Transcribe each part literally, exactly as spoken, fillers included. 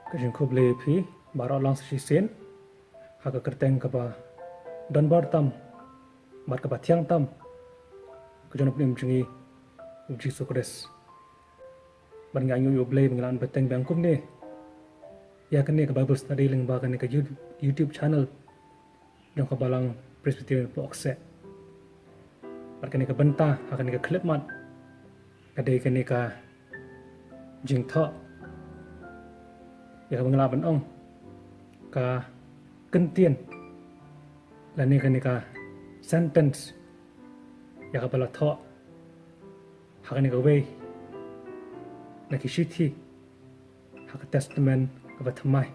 Ka jingkhublei ïa phi baroh lang sa shisien ha ka kyrteng kaba donbor tam bad kaba thiang tam ka jong U Blei jong ngi, U Jisu Khrist. Bad nga ainguh ïa U Blei ba ngi lah ban bteng biang kumne ïa kane ka Bible study lyngba kane ka You- YouTube channel jong ka Balang Presbyterian Pohkseh. Bad kane ka bynta ha kane ka khyllipmat ka dei kane ka jingthoh ïa kaba ngi lah ban ong ka kyntien lane kane ka sentence ïa kaba la thoh ha kane kawei na ki shithi ha ka Testament kaba thymmai.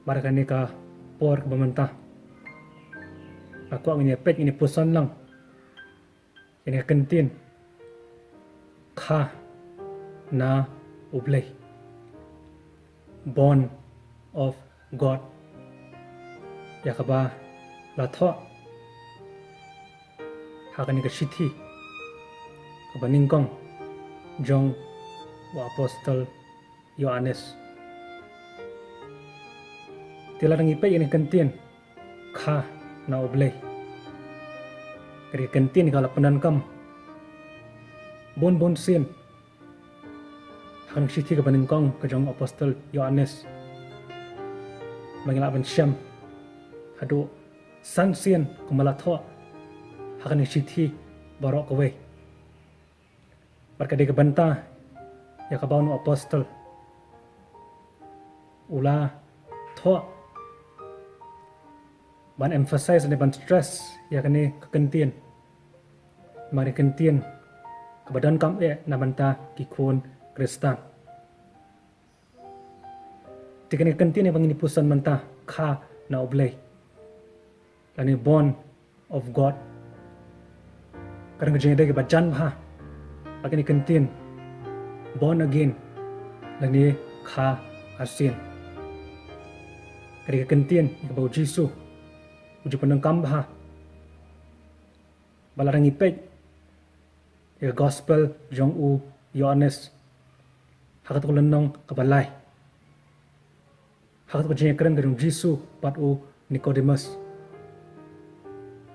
Bad ha kane ka por kaba mynta nga kwah ngin ïa peit, ngin ïa puson lang ïa kane ka kyntien, kha na U Blei, born of God, ïa kaba la thoh ha kane ka shithi kaba nyngkong jong u Apostol Ïoannis. Te lada ngi peit ïa kane ka kyntien, kha na U Blei, ka dei ka kyntien kaba la pyndonkam bun bun sien ha kane ka shithi kaba nyngkong ka jong u Apostol Ïoannis. Ba ngi lah ban shem haduh san sien kumba la thoh ha kane ka shithi baroh kawei. Bad ka dei ka bynta ïa kaba u Apostol u la thoh ban emphasize ne ban stress ïa kane ka kyntien. Namar ka kyntien kaba donkam eh na bynta ki khun Khristan. Te kane ka kyntien ïa ba ngin ïa puson mynta, kha na U Blei lane born of God, ka don ka jingïadei kaba jan bha bad kane ka kyntien born again lane kha arsien. Ka dei ka kyntien ïa kaba u Jisu u ju pyndonkam bha. Ba lada ngi peit ïa ka gospel jong u Ïoannis ha katto ka lynnong kaba lai, ha katto ka jingïakren ka jong u Jisu bad u Nikodemus,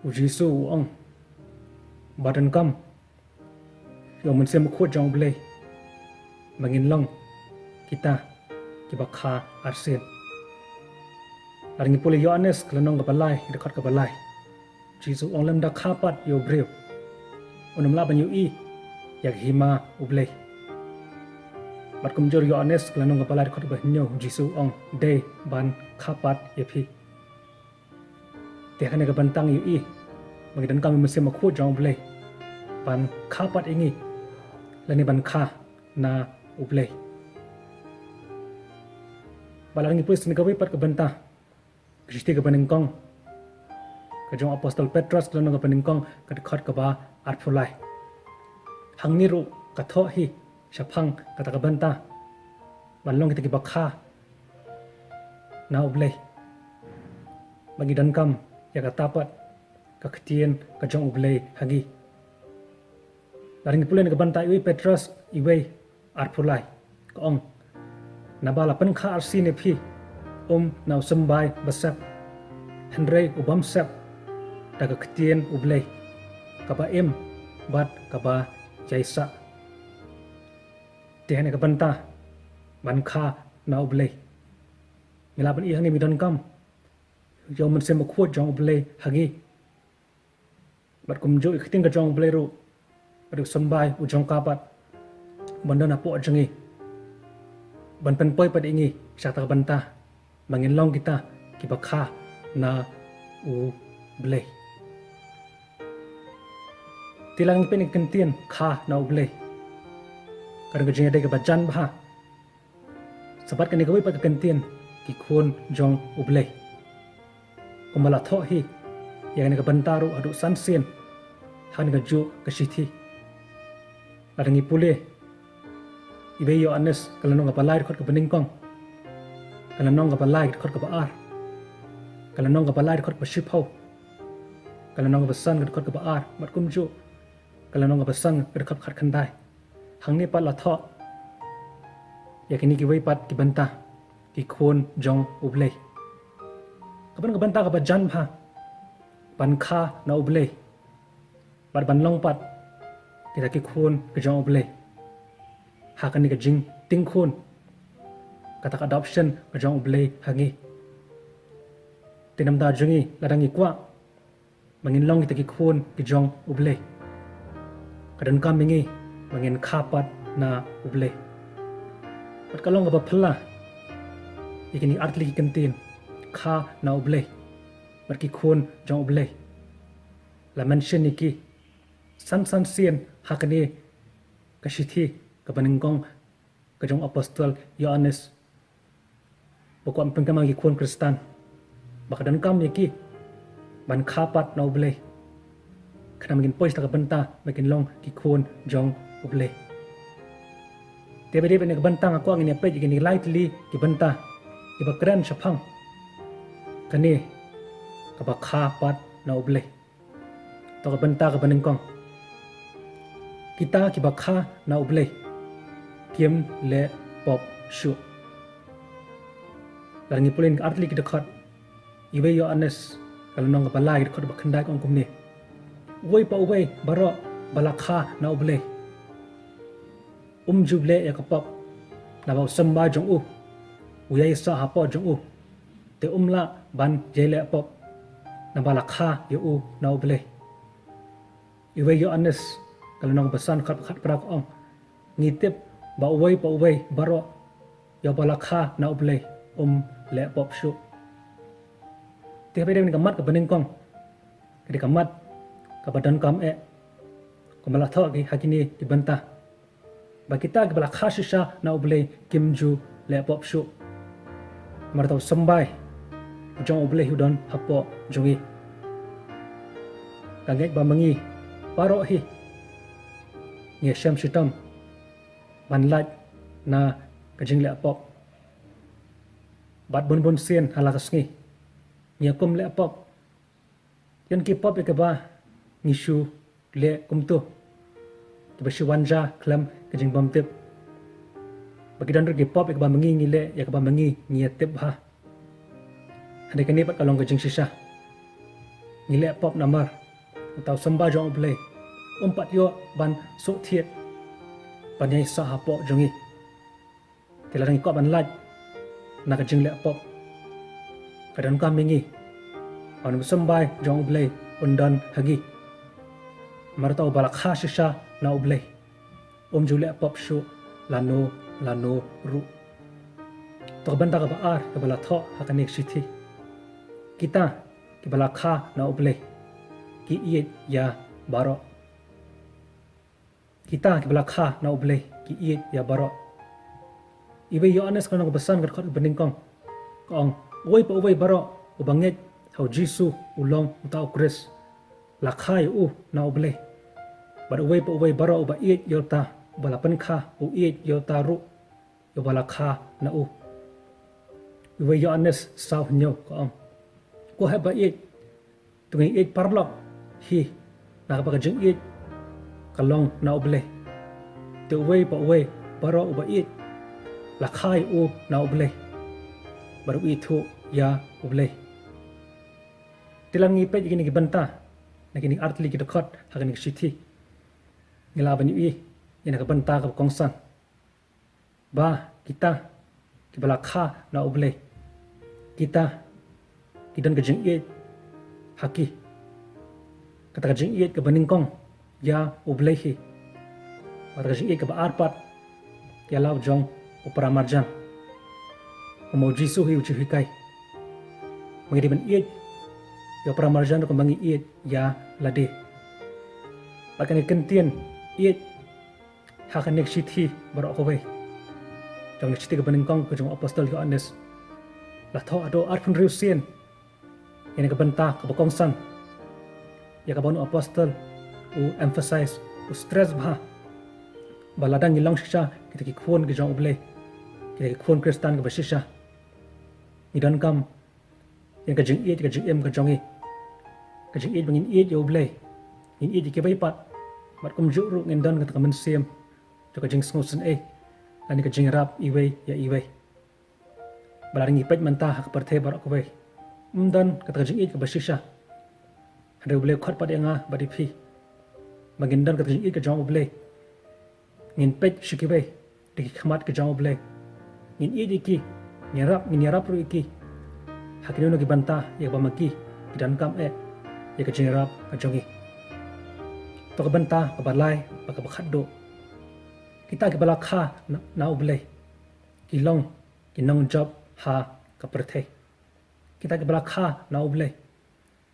u Jisu u ong ba donkam ïa u Mynsiem Bakhuid jong U Blei ba ngin long kita kiba kha arsien. Lada ngi pule Ïoannis ka lynnong kaba lai, ka dkhot kaba lai, u Jisu u ong lymda kha pat ïa u briew un ym lah ban ïohi ïa ka hima U Blei. Bad kumjuh Ïoannis ka lynnong kaba lai, ka dkhot kaba hynñiew, u Jisu u ong dei ban kha pat ïa phi. Te ha kane ka bynta ngi ïohi ba ngi donkam ïa u Mynsiem Bakhuid jong U Blei ban kha pat ïa ngi lane ban kha na U Blei. Bad lada ngi pule sa kawei pat ka bynta, ka shithi kaba nyngkong ka jong u Apostol Petros ka lynnong kaba nyngkong ka dkhot kaba arphew lai. Hangne ruh ka thoh hi shaphang kata ka bynta ban long kita kiba kha na U Blei, ba ngi donkam ïa kata pat ka ktien ka jong U Blei ha ngi. Lada ngi pule na ka bynta iwei Petros iwei arphew lai, ka ong, naba la pynkha arsien ïa phi, ym na u symbai ba sep, hynrei u bym sep, da ka ktien U Blei kaba im bad kaba ïaisah. Te ha kane ka bynta ban kha na U Blei, ngi lah ban ïohi hangne ba ngi donkam ïa u Mynsiem Bakhuid jong U Blei ha ngi. Bad kumjuh ïa ka ktien ka jong U Blei ruh, bad u symbai u jong ka pat, ban don hapoh jong ngi, ban pynpoi pat ïa ngi sha kata ka bynta ba ngin long kita kiba kha na U Blei. Te lada ngi peit ïa ka kyntien kha na U Blei, ka don ka jingïadei kaba jan bha sa bad kane kawei pat ka kyntien, ki khun jong U Blei. Kumba la thoh hi ïa kane ka bynta ruh haduh san sien ha kane kajuh ka shithi. Lada ngi pule iwei Ïoannis ka lynnong kaba lai, dkhot kaba nyngkong, ka lynnong kaba lai, dkhot kaba ar, ka lynnong kaba lai, dkhot kaba shiphew, ka lynnong kaba san, dkhot kaba ar, bad kumjuh ka lynnong kaba san, dkhot khatkhyndai. Hangne pat la thoh ïa kine kiwei pat ki bynta, ki khun jong U Blei. Ka ban ka bynta kaba jan bha, ban kha na U Blei, bad ban long pat kita ki khun ki jong U Blei ha kane ka jingtieng khun, kata ka adoption ka jong U Blei ha ngi. Te namar jong ngi, lada ngi kwah ba ngin long kita ki khun ki jong U Blei, ka donkam ïa ngi ba ngin kha pat na U Blei. Bad ka long kaba phylla ïa kine artylli ki kyntien, kha na U Blei bad ki khun jong U Blei. La mention ïa ki san san sien ha kane ka shithi kaba nyngkong ka jong u apostol Ïoannis, ba kwah ban pynkynmaw ïa ki khun Khristan ba ka donkam ïa ki ban kha pat na U Blei, khnang ba ngin poi sha ka bynta ba ngin long ki khun jong U Blei. Te ba dei ba na ka bynta nga kwah ngin ïa peit ïa kine lai tylli ki bynta kiba kren shaphang kane kaba kha pat na U Blei. To ka bynta kaba nyngkong, kita kiba kha na U Blei kim leh pop shuh. Lada ngi pule ïa ka artylli ki dkhot, iwei Ïoannis ka lynnong kaba lai, ki dkhot ba khyndai ka ong kumne: Uwei pa uwei baroh ba la kha na U Blei um ju leh ïa ka pop, naba u symbai jong u u ïai sah hapoh jong u, te um lah ban ïai leh pop, naba la kha ïa u na U Blei. Iwei Ïoannis ka lynnong ba san, dkhot ba khatphra ka ong: Ngi tip ba uwei pa uwei baroh ïa uba la kha na U Blei um leh pop shuh. Te ba dei ka mat kaba nyngkong, ka dei ka mat kaba donkam eh, kumba la thoh ha kine ki bynta, ba kita kiba la kha shisha na U Blei kim ju leh pop shuh. Namar uta u symbai u jong U Blei u don hapoh jong ngi. Nga ngeit ba ma ngi baroh hi ngi ïa shem shitom ban lait na ka jingleh pop. Bad bun bun sien ha la ka sngi ngi ïa kum leh pop. Don ki pop ïa kiba ngi shu leh kumto, kiba shu wan ja khlem ka jingbymtip. Bad ki don ruh ki pop ïa kiba ma ngi ngi leh, ïa kiba ma ngi ngi ïa tip bha. Hynrei kane pat ka long ka jingshisha. Ngi leh pop namar uta u symbai jong U Blei um pat ïoh ban suk thied, ban ïai sah hapoh jong ngi. Te lada ngi kwah ban lait na ka jingleh pop, ka donkam ïa ngi ba u symbai jong U Blei un don ha ngi. Namar uta uba la kha shisha na U Blei um ju leh pop shuh lano lano ruh. To ka bynta kaba ar kaba la thoh ha kane ka shithi, kita kiba la kha na U Blei ki ïeit ïa baroh. Kita kiba la kha na U Blei ki ïeit ïa baroh. Iwei Ïoannis ka lynnong kaba san, ka dkhot kaba nyngkong ka ong: Uwei pa uwei baroh uba ngeit ha U Jisu u long uta U Khrist, la kha ïa u na U Blei. Bad uwei pa uwei baroh uba ïeit ïa uta uba la pynkha, u ïeit ïa uta ruh ïa uba la kha na u. Iwei Ïoannis saw hynñiew ka ong: Ko hep ba ïeit, to ngin ïeit paralok hi, na kaba ka jingïeit ka long na U Blei. Te uwei pa uwei baroh uba ïeit, la kha ïa u na U Blei, bad u ithuh ïa U Blei. Te lada ngi peit ïa kine ki bynta na kine artylli ki dkhot ha kane ka shithi, ngi lah ban ïohi ïa kane ka bynta kaba kongsan, ba kita kiba la kha na U Blei, kita ki don ka jingïeit ha ki. Kata ka jingïeit kaba nyngkong ïa U Blei hi. Kata ka jingïeit kaba ar pat ïa la u jong u paramarjan, kumba U Jisu hi u ju hikai. Ba ngi dei ban ïeit ïa u paramarjan ruh kumba ngi ïeit ïa lade. Bad kane ka kyntien ïeit ha kane ka shithi baroh kawei, jong ka shithi kaba nyngkong ka jong u apostol Ïoannis, la thoh haduh arphew hynriew sien ïa kane ka bynta kaba kongsan, ïa kaba u apostol u emphasize, u stress bha, ba lada ngi long shisha kita ki khun ki jong U Blei, kita ki khun Khristan kiba shisha, ngi donkam ïa ka jingïeit, ka jingim ka jong ngi, ka jingïeit ba ngin ïeit ïa U Blei, ngin ïeit ïa kiwei pat, bad kumjuh ruh ngin don kata ka mynsiem jong ka jingsngewsynei, lane ka jingïarap iwei ïa iwei. Ba la ngi peit mynta ha ka pyrthei baroh kawei, ym don kata ka jingïeit kaba shisha. Hynrei U Blei u khot pat ïa nga bad ïa phi ba ngin don kata ka jingïeit ka jong U Blei. Ngin peit sha kiwei da ki khmat ka jong U Blei. Ngin ïeit ïa ki, ngin ïarap, ngin ïarap ruh ïa ki. Ha kino kino ki bynta ïa kaba ma ki ki donkam eh ïa ka jingïarap ka jong ngi. To ka bynta kaba lai bad kaba khatduh. Kita kiba la kha na, na U Blei ki long ki nongjop ha ka pyrthei. Kita kiba la kha na U Blei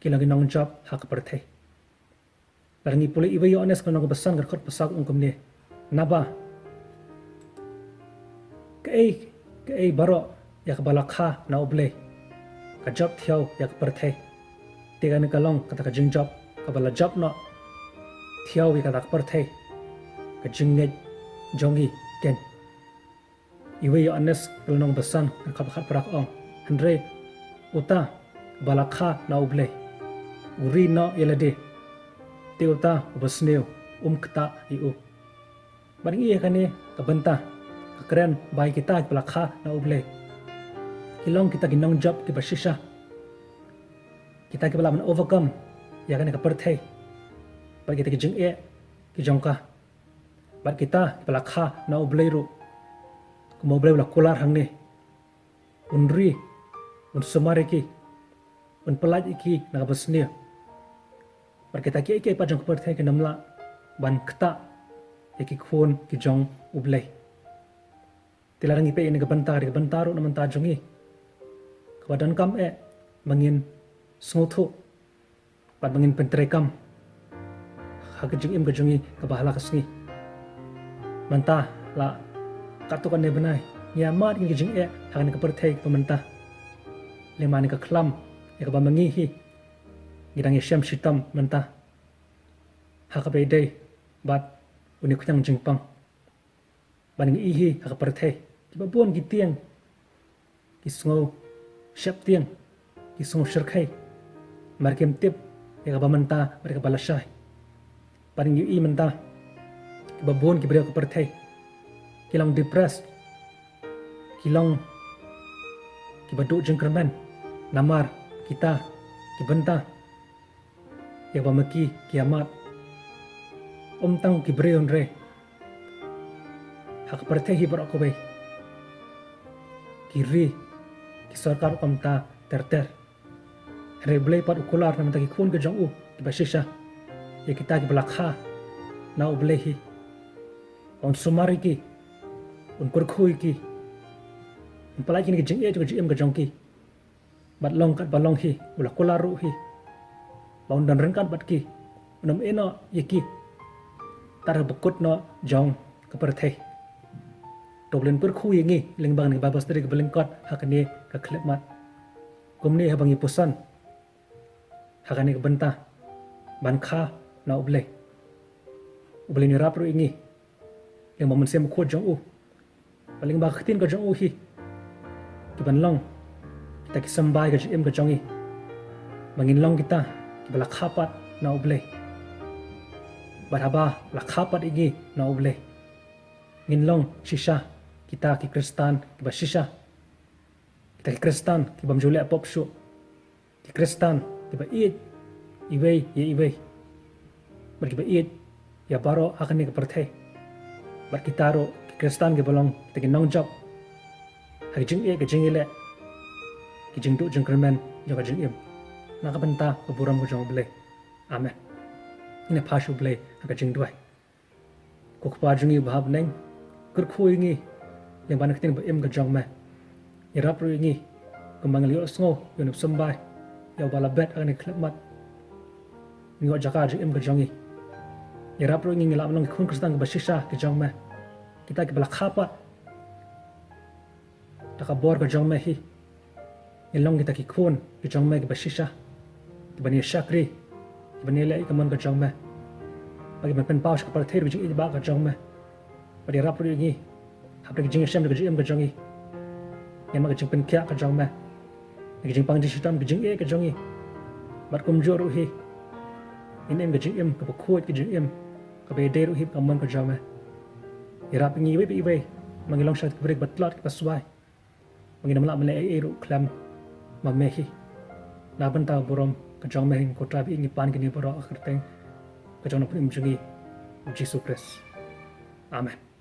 ki long ki nongjop ha ka pyrthei. Lada ngi pule Iwei Ïoannis ka lynnong kaba san ka dkhot ba saw ka ong kumne: Naba kaei kaei baroh ïa kaba la kha na U Blei ka jop thiaw ïa ka pyrthei. Te kane ka long kata ka jingjop kaba la jop noh thiaw ïa kata ka pyrthei, ka jingngeit jong ngi keiñ. Iwei Ïoannis ka lynnong ba san ka dkhot ba khatphra ka ong: Hynrei uta ba la kha na U Blei u ri noh ïa lade, te uta uba sniew um ktah ïa u. Bad ngi ïohi ha kane ka bynta ka kren ba ïa kita kiba la kha na U Blei ki long kita ki nongjop kiba shisha. Kita kiba lah ban overcome ïa kane ka pyrthei bad kita ki jingeh ki jong ka. Bad kita kiba la kha na U Blei ruh, kumba U Blei u la kular hangne, un ri, un sumar ïa ki, un pyllait ïa ki na kaba sniew. Bad kita kiei kiei pat jong ka pyrthei kin ym lah ban ktah ïa ki khun ki jong U Blei. Te lada ngi peit ïa kane ka bynta, ka dei ka bynta ruh na bynta jong ngi kaba donkam eh ba ngin sngewthuh bad ba ngin pyntreikam ha ka jingim ka jong ngi kaba ha la ka sngi. Mynta la katto katne bnai ngi ïa mad ïa ka jingeh ha kane ka pyrthei kaba mynta. Lymne ka khlam ïa kaba ma ngi hi ngi dang ïashem shitom mynta ha kaba ïadei bad une u khñiang jingpang. Bad ngi ïohi ha ka pyrthei kiba bun ki tieng ki sngew sheptieng, ki sngew shyrkhei, namar kim tip ïa kaba mynta bad ïa kaba lashai. Bad ngi ïohi mynta kiba bun ki briew ha ka pyrthei ki long depressed, ki long kiba duh jingkyrmen namar kita ki bynta ïa kaba ma ki ki ïa mad. Ym tang ki briew hynrei ha ka pyrthei hi baroh kawei ki ri, ki sorkar kumta ter ter. Hynrei U Blei pat u kular na bynta ki khun ki jong u kiba shisha, ïa kita kiba la kha na U Blei hi, un sumar ïa ki, un kyrkhu ïa ki, un pyllait ïa ki na ka jingeh jong ka jingim ka jong ki. Bad long katba long hi u la kular ruh hi ba un don ryngkat bad ki, un ym ïehnoh ïa ki tad ha bakut noh jong ka pyrthei. To U Blei un kyrkhu ïa ngi lyngba kane ka Bible study kaba lyngkot ha kane ka khyllipmat. Kumne haba ngi puson ha kane ka bynta ban kha na U Blei, U Blei un ïarap ruh ïa ngi lyngba u Mynsiem Bakhuid jong u, bad lyngba ka ktien ka jong u hi, kiban long kita ki symbai ka jingim ka jong ngi, ba ngin long kita kiba la kha pat na U Blei. Bad haba la kha pat ïa ngi na U Blei, ngin long shisha kita ki Khristan kiba shisha, kita ki Khristan ki bym ju leh pop shuh, ki Khristan kiba ïeit iwei ïa iwei, bad kiba ïeit ïa baroh ha kane ka pyrthei. Bad kita ruh ki Khristan kiba long kita ki nongjop ha ki jingeh, ki jingeh leh, ki jingduh jingkyrmen jong ka jingim, na ka bynta ka burom ka jong U Blei. Amen. Ngin ïa phai sha U Blei ha ka jingduwai. Ko Kpa jong ngi uba ha bneng, kyrkhu ïa ngi lyngba ka ktien ba im ka jong me. Ïarap ruh ïa ngi kumba ngi la ïohsngew ïa une u symbai ïa uba la bet ha kane ka khyllipmat, ngi ïoh jaka jingim ka jong ngi. Ïarap ruh ïa ngi, ngi lah ban long ki khun Khristan kiba shisha ki jong me, kita kiba la kha pat da ka bor ka jong me hi. Ngin long kita ki khun ki jong me kiba shisha, kiban ïa shakri, kiban ïaleh ïa ka mon ka jong me, bad kiban pynpaw sha ka pyrthei ruh ka jingïeit ba ka jong me. Bad ïarap ruh ïa ngi hapdeng ka jingïashem da ka jingim ka jong ngi, ngin mad ka jingpynkhiah ka jong me na ka jingpang jingshitom ka jingeh ka jong ngi. Bad kumjuh ruh hi ngin im ka jingim kaba khuid, ka jingim kaba ïadei ruh hi bad ka mon ka jong me. Ïarap ïa ngi iwei pa iwei ma ngi long sha ki briew ba tlot ki ba swai, ma ngi nam lah ban leh ei ei ruh khlem ma me hi. Na bynta burom ka jong me hi ko Trai ba ïeit ngi pan kine baroh ha ka kyrteng ka jong u Nongpynim jong ngi u Jisu Khrist. Amen.